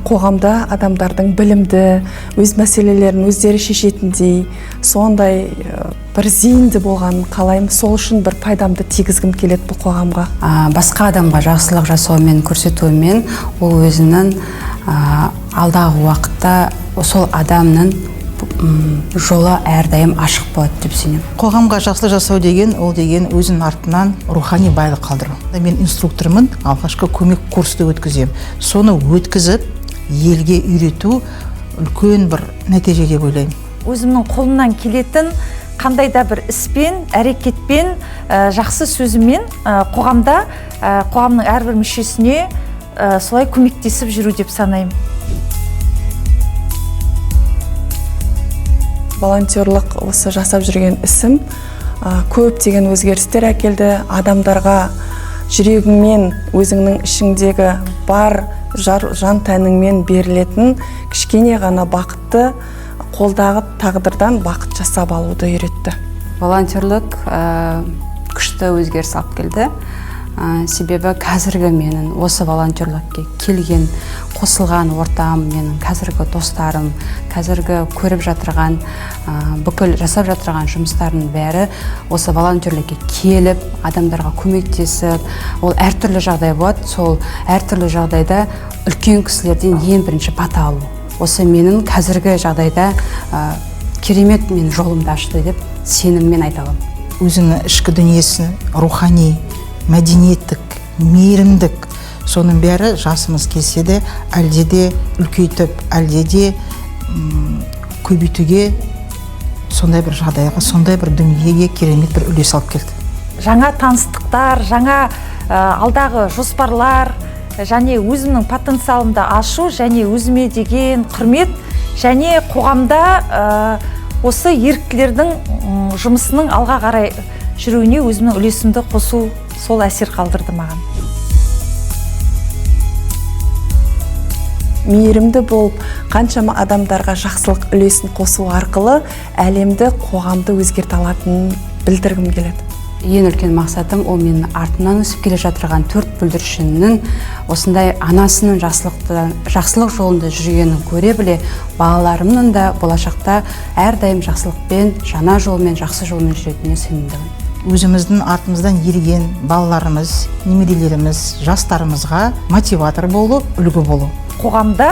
Қоғамда адамдардың білімді, өз мәселелерін өздері шешетіндей, сондай бір зейінді болғанын қалаймын. Сол үшін бір пайдамды тигізгім келеді бұл қоғамға. Басқа адамға жақсылық жасаумен, көрсетумен ол өзінің алдағы уақытта сол адамның жолы әрдайым ашық болады деп сенемін. Қоғамға жақсылық жасау деген ол деген өзінің артынан рухани байлық қалдыру. Мен инструктормын, алғашқы көмек курсты өткіземін. Соны өткізіп, елге үйрету үлкен бір нәтиже деп ойлаймын. Өзімнің қолымнан келетін қандай да бір іспен, әрекетпен, жақсы сөзіммен, қоғамда, қоғамның әрбір мүшесіне солай көмектесіп жүру деп санаймын. Волонтерлық осы жасап жүрген ісім көптеген өзгерістер әкелді. Адамдарға жүрегіңмен, өзіңнің ішіңдегі бар жан тәніңмен берілетін кішкене ғана бақытты қолдағы тағдырдан бақыт жасап алуды үйретті. Волонтерлік күшті өзгеріс алып келді. Себебі қазіргі менің осы волонтерлікке келген, қосылған ортам, менің қазіргі достарым, қазіргі көріп жатырған, бүкіл жасап жатырған жұмыстарының бәрі осы волонтерлікке келіп, адамдарға көмектесіп, ол әртүрлі жағдай болады, сол әртүрлі жағдайда үлкен кісілерден ең бірінші бата алу. Осы менің қазіргі жағдайда, керемет мен жолымды ашты деп сеніммен айта аламын. Өзінің ішкі дүниесін, рухани, мәдениеттік, мейірімдік, соның бәрі жасымыз келсе де, әлде де үлкейтіп, әлде де көбейтуге, сондай бір жағдайға, сондай бір дүниеге керемет бір үлес алып келді. Жаңа таныстықтар, жаңа алдағы жоспарлар, және өзімнің потенциалымды ашу, және өзіме деген құрмет, және қоғамда осы еріктілердің жұмысының алға қарай жүруіне өзімнің үлесімді қосу, сол әсер қалдырды маған. Мейірімді болып, қаншама адамдарға жақсылық үлесін қосу арқылы әлемді, қоғамды өзгерте алатынын білдіргім келеді. Ең үлкен мақсатым ол менің артымнан өсіп келе жатырған 4 бүлдіршіннің осындай анасының жақсылық жолында жүргенін көре біле, балаларымның да болашақта әрдайым жақсылықпен, жаңа жолмен, жақсы жолмен жүретініне сенімдімін. Өзіміздің артымыздан ерген балаларымыз, немерелеріміз, жастарымызға мотиватор болу, үлгі болу. Қоғамда